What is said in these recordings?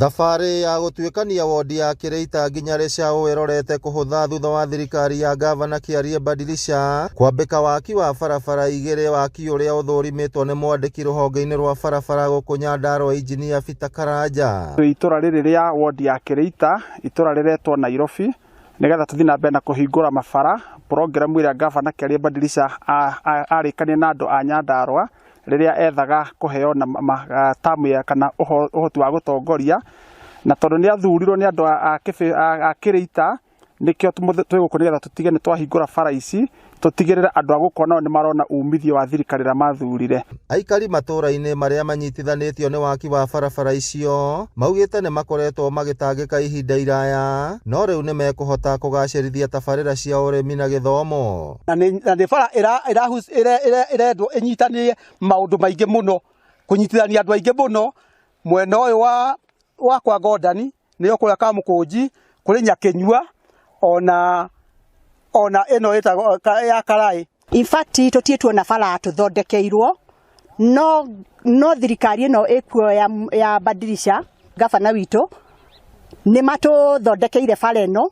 Thabarĩ ya gũtuĩkania wondi ya Kĩrĩita nginya Rĩcaũ ĩrorete kũhũtha thutha wa thirikari ya ngavana Kĩarie Badilisha kwambĩka waki wa barabara igĩrĩ, waki ũrĩa ũthũrimĩtwo nĩ mwandĩki rũhonge-inĩ rwa barabara gũkũ Nyandarua Injinia Peter Karanja. Twĩ itũra rĩrĩ rĩa wondi ya Kĩrĩita, itũra rĩretwo Nairobi, nĩgetha tũthiĩ na mbere na kũhingũra mabara, program ĩrĩa ngavana Kĩarie Badilisha arĩkania na andũ a Nyandarua rĩrĩa ethaga kũheo na term ya kana ũhoti wa gũtongoria, na tondũ nĩ athurirwo nĩ andũ a Kĩrĩita, nĩkĩo twĩ gũkũ nĩgetha tũtige nĩ twahingũra bara ici, tũtigĩrĩre andũ a gũkũ nao nĩ marona umithio wa thirikari ĩrĩa mathurire. Aikari matũra-inĩ marĩa manyitithanĩtio nĩ waki wa barabara icio maugĩte nĩ makoretwo magĩtangĩka ihinda iraya, no rĩu nĩ mekũhota kũgacĩrithia tabarĩra cia ũrĩmi na gĩthomo. Na nĩ bara ĩrendwo ĩnyitanie maũndũ maingĩ mũno, kũnyitithania andũ aingĩ mũno mwena ũyũ wa kwa Ngondani, nĩyo kũrĩa Kamũkũnji, kũrĩ Nyakĩnyua, ona ĩno ĩtagwo ya Karaĩ. In fact tũtirĩ tuona bara tũthondekeirwo, no thirikari ĩno ĩkuo ya Badilisha, gavana witũ, nĩ matũthondekeire bara ĩno,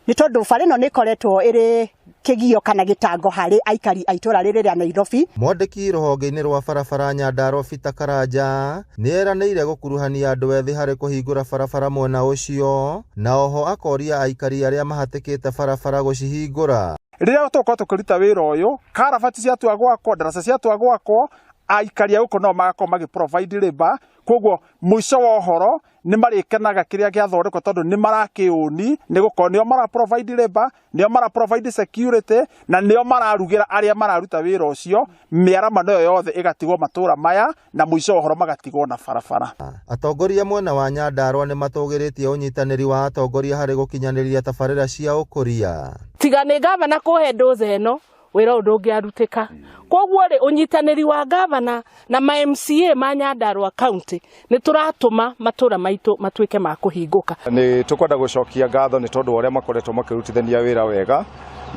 nĩ tondũ bara ĩno nĩ ĩkoretwo ĩrĩ kĩgio kana gĩtango harĩ aikari a itũra rĩrĩ rĩa Nairobi. Mwandĩki rũhonge-inĩ rwa barabara Nyandarua Peter Karanja nĩ eranĩire gũkuruhania andũ ethĩ harĩ kũhingũra barabara mwena ũcio, na oho akoria aikari arĩa mahatĩkĩte barabara gũcihingũra. Rĩrĩa tũgũkorwo tũkĩruta wĩra ũyũ, karabati ciatua gwakwo, ndaraca ciatua gwakwo, aikari a gũkũ nao magakorwo magĩ provide labour, koguo mũico wa ũhoro nĩ marĩkenaga kĩrĩa gĩathondekwo tondũ nĩ marakĩũni, nĩ gũkorwo nĩo mara provide labour, nĩo mara provide security, na nĩo mararugĩra arĩa mararuta wĩra ũcio, mĩaramano ĩyo yothe ĩgatigwo matũra maya na mũico wa ũhoro magatigwo na barabara. Atongoria mwena wa Nyandarua nĩ matũgĩrĩtie ũnyitanĩri wa atongoria harĩ gũkinyanĩria tabarĩra cia ũkũria. Tiga nĩ gavana kũhe ndoze ĩno, wĩra ũyũ ndũngĩarutĩka. Koguo rĩ, ũnyitanĩri wa gavana na ma MCA ma Nyandarua County nĩ tũratũma matũra maitũ matuĩke ma kũhingũka. Nĩ tũkwenda gũcokia ngatho nĩ tondũ wa ũrĩa makoretwo makĩrutithania wĩra wega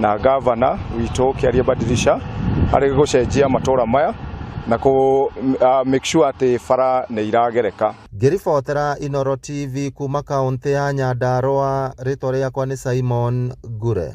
na gavana witũ Kĩarie Badilisha harĩ gũcenjia matũra maya na kũ make sure atĩ bara nĩ iragereka. Ngĩribotera Inooro TV kuma kaũntĩ ya Nyandarua, rĩtwa rĩakwa nĩ Simon Ngure.